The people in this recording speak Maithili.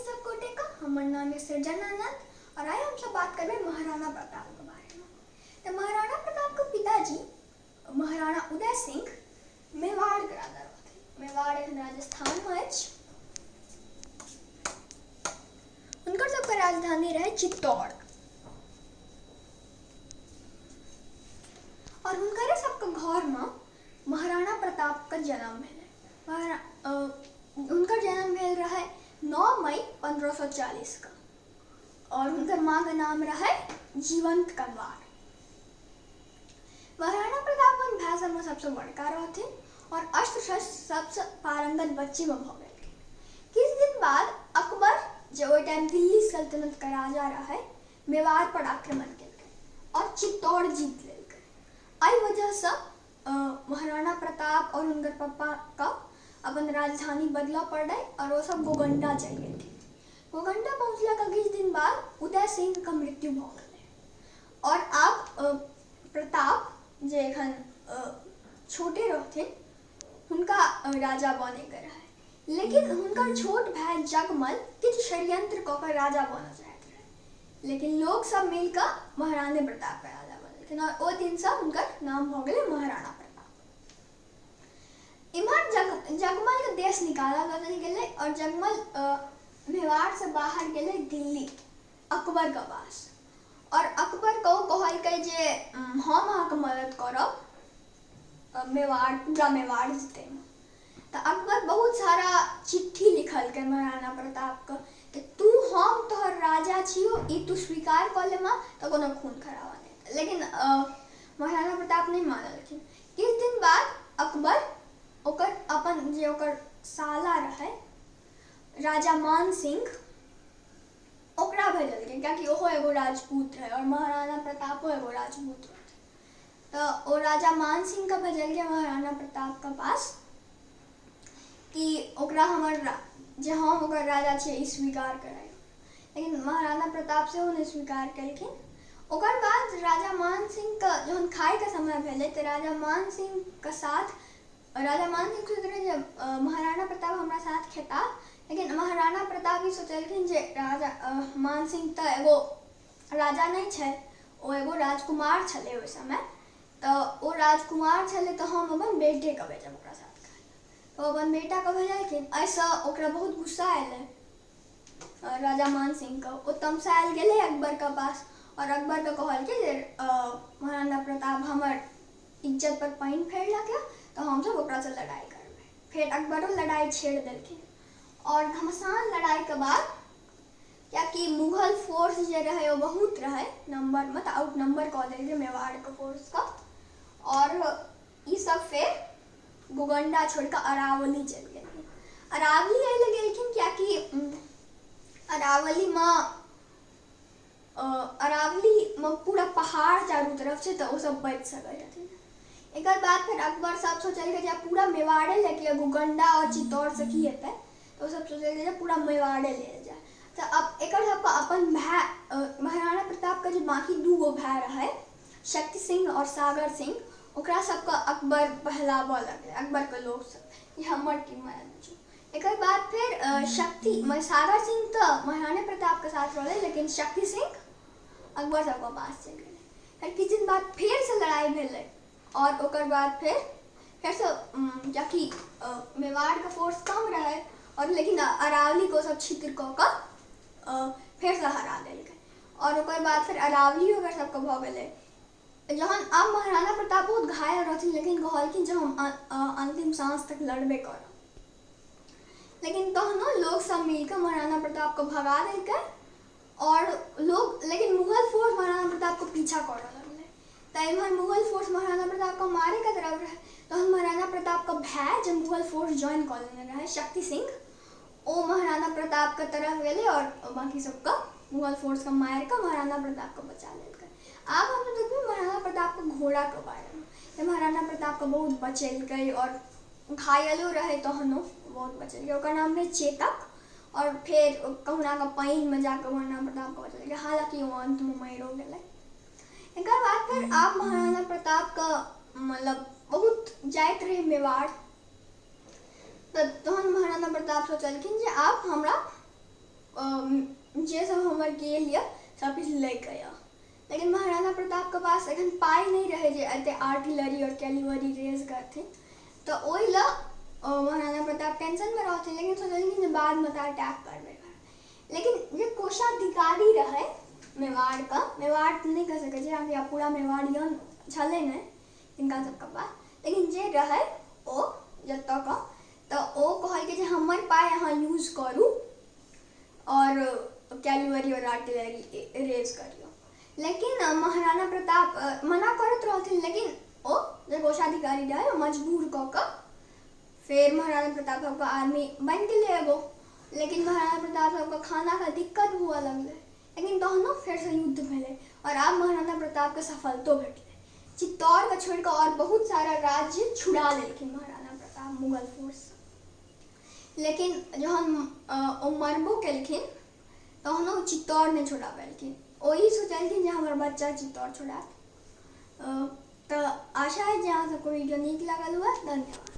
सब गोटे के। हमर नाम है सृजन आनंद और आइ हमसब बात करबै महाराणा प्रताप के बारे में। तऽ महाराणा प्रताप के पिताजी महाराणा उदय सिंह मेवाड़ के राजा रहथिन। मेवाड़ एखन राजस्थान में अछि। हुनकर सबके राजधानी रहै चित्तौड़ और हुनकरे सबके घर में महाराणा प्रताप के जन्म भेलै। हुनकर जन्म भेल रहै 9 मई 1540 के और हुनकर माँ के नाम रहै जीवंत कंवार। महाराणा प्रताप अपन भाय सबमे सबसँ बड़का रहथिन और अस्त्र शस्त्र सबसँ पारंगत बच्चेमे भऽ गेलखिन। किछु दिन बाद अकबर जे ओहि टाइम दिल्ली सल्तनत के राजा रहै मेवाड़ पर आक्रमण केलकै और चित्तौड़ जीत लेलकै। एहि वजहसँ महाराणा प्रताप और हुनकर पप्पा के अपन राजधानी बदलऽ पड़लै और ओ सब गोगंडा चलि गेलखिन। गोगंडा पहुँचलाके किछु दिन बाद उदय सिंह के मृत्यु भऽ गेलै और आब प्रताप जे एखन छोटे रहथिन हुनका राजा बनैके रहै, लेकिन हुनकर छोट भाय जगमल किछु षड्यंत्र कऽ कऽ राजा बनऽ चाहैत रहै, लेकिन लोक सब मिल कऽ महाराणे प्रताप के राजा बनेलखिन और ओ दिनसँ हुनकर नाम भऽ गेलै महाराणा प्रताप। इम्हर जगमल के देश निकाला लऽ देल गेलै और जगमल मेवाड़ से बाहर गेलै दिल्ली अकबर के पास और अकबर के ओ कहलकै जे हम अहाँके मदद करब मेवाड़ पूरा मेवाड़ जीतैमे। तऽ अकबर बहुत सारा चिट्ठी लिखलकै महाराणा प्रतापके कि तू हम तोहर राजा छियौ ई तू स्वीकार कऽ लेमा तऽ कोनो खून खराबा नहि हेतै, लेकिन महाराणा प्रताप नहि मानलखिन। किछु दिन बाद अकबर ओकर अपन जे ओकर साला रहै राजा मान सिंह ओकरा भेजलकै, कियाकि ओहो एगो राजपूत रहै आओर महाराणा प्रतापो एगो राजपूत रहै। तऽ ओ राजा मान सिंहके भेजलकै महाराणा प्रतापके पास कि ओकरा हमर जे हम ओकर राजा छियै ई स्वीकार कराय, लेकिन महाराणा प्रताप सेहो नहि स्वीकार केलखिन। ओकर बाद राजा मान सिंहके जहन खायके समय भेलै तऽ राजा मान सिंहके साथ राजा मान सिंह सोचैत रहै जे महाराणा प्रताप हमरा साथ खेता, लेकिन महाराणा प्रताप ई सोचलखिन जे राजा मान सिंह तऽ एगो राजा नहि छै, ओ एगो राजकुमार छलै ओहि समय, तऽ ओ राजकुमार छलै तऽ हम अपन बेटेके भेजब ओकरा साथ खाय लए। तऽ ओ अपन बेटाके भेजलखिन। एहिसँ ओकरा बहुत गुस्सा एलै राजा मान सिंहके, ओ तमसायल गेलै अकबरके पास आओर अकबरके कहलकै जे महाराणा प्रताप हमर इज्जत पर पानि फेरलक यऽ तऽ हमसब ओकरासँ लड़ाइ करबै। फेर अकबरो लड़ाइ छेड़ देलखिन आओर घमासान लड़ाइके बाद कियाकि मुगल फोर्स जे रहै ओ बहुत रहै नम्बरमे तऽ आउट नम्बर कऽ देलकै मेवाड़के फोर्सके आओर ई सब फेर गोगंडा छोड़ि कऽ अरावली चलि गेलखिन। अरावली एहि लए गेलखिन कियाकि अरावलीमे अरावलीमे पूरा पहाड़ चारू तरफ छै तऽ ओसब बचि सकै छथिन। एकर बाद फेर अकबर सब सोचलकै जे आब पूरा मेवाड़े लैके गोगंडा आओर चित्तौड़सँ की हेतै, तऽ ओसब सोचलकै जे पूरा मेवाड़े लेल जाय। तऽ अब एकर सबके अपन भाय महाराणा प्रतापके जे बाँकी दू गो भाय रहै शक्ति सिंह आओर सागर सिंह ओकरा सबके अकबर बहलाबऽ लगलै, अकबरके लोकसब जे हमर टीममे आबि जो। एकर बाद फेर शक्ति सागर सिंह तऽ महाराणा प्रतापके साथ रहलै, लेकिन शक्ति सिंह अकबर सबके पास चलि गेलै। फेर किछु दिन बाद फेरसँ लड़ाइ भेलै आओर ओकर बाद फेरसँ कियाकि मेवाड़के फोर्स कम रहै आओर लेकिन अरावलीके ओसब छिद्र कऽ कऽ फेरसँ हरा देलकै आओर ओकर बाद फेर अरावली ओकर सबके भऽ गेलै। जहन आब महाराणा प्रताप बहुत घायल रहथिन लेकिन कहलखिन जे हम अन्तिम साँस तक लड़बे करब, लेकिन तहनो लोकसब मिलकऽ महाराणा प्रतापके भगा देलकै आओर लोग लेकिन मुगल फोर्स महाराणा प्रतापके पीछा करऽ लगलै। तऽ एम्हर मुगल फोर्स महाराणा प्रतापके मारैके तरफ रहै तहन महाराणा प्रतापके भाय जे मुगल फोर्स ज्वाइन कऽ लेने रहै शक्ति सिंह ओ महाराणा प्रतापके तरफ गेलै आओर बाँकी सबके मुगल फोर्सके मारिकऽ महाराणा प्रतापके बचा लेलकै। आब हम देखबै महाराणा प्रतापके घोड़ाके बारेमे जे महाराणा प्रतापके बहुत बचेलकै आओर घायलो रहै तहनो बहुत बचेलकै। ओकर नाम रहै चेतक आओर फेर कहुना कऽ पानिमे जाकऽ महाराणा प्रतापके बचेलकै, हालाँकि ओ अन्तमे मरिओ गेलै। एकर बाद फेर आब महाराणा प्रतापके मतलब बहुत जाइत रहै मेवाड़ तऽ तहन महाराणा प्रताप सोचलखिन जे आब हमरा जे सब हमर गेल यऽ सब किछु लए कऽ यऽ। लेकिन महाराणा प्रतापके पास एखन पाइ नहि रहै जे एते आर्टिलरी आओर कैलिवरी रेज करथिन, तऽ ओहि लए महाराणा प्रताप टेंशनमे रहथिन, लेकिन सोचलखिन जे बादमे तऽ अटैक करबै। लेकिन जे कोषाधिकारी रहै मेवाड़के, मेवाड़ तऽ नहि कहि सकै छियै किया पूरा मेवाड़ियन छलै नहि हिनका सबके पास, लेकिन जे रहै ओ जतऽके, तऽ ओ कहलकै जे हमर पाइ अहाँ यूज करू आओर कैलवरी आओर आर्टिलरी रेज करियौ। लेकिन महाराणा प्रताप मना करैत रहथिन, लेकिन ओ जे कोषाधिकारी रहै ओ मजबूर कऽ कऽ फेर महाराणा प्रताप सबके आर्मी बनि गेलै एगो। लेकिन महाराणा प्रताप सबके खानाके दिक्कत हुअ लगलै, लेकिन तहनो फेरसँ युद्ध भेलै आओर आब महाराणा प्रतापके सफलतो भेटलै। चित्तौड़के छोड़ि कऽ आओर बहुत सारा राज्य छुड़ा लेलखिन महाराणा प्रताप मुगल फोर्ससँ। लेकिन जहन ओ मरबो केलखिन तहनो ओ चित्तौड़ नहि छोड़ा पेलखिन। ओ ई सोचलखिन जे हमर बच्चा चित्तौड़ छोड़ायत। तऽ आशा अछि जे अहाँ सबके वीडियो नीक लागल हुए। धन्यवाद।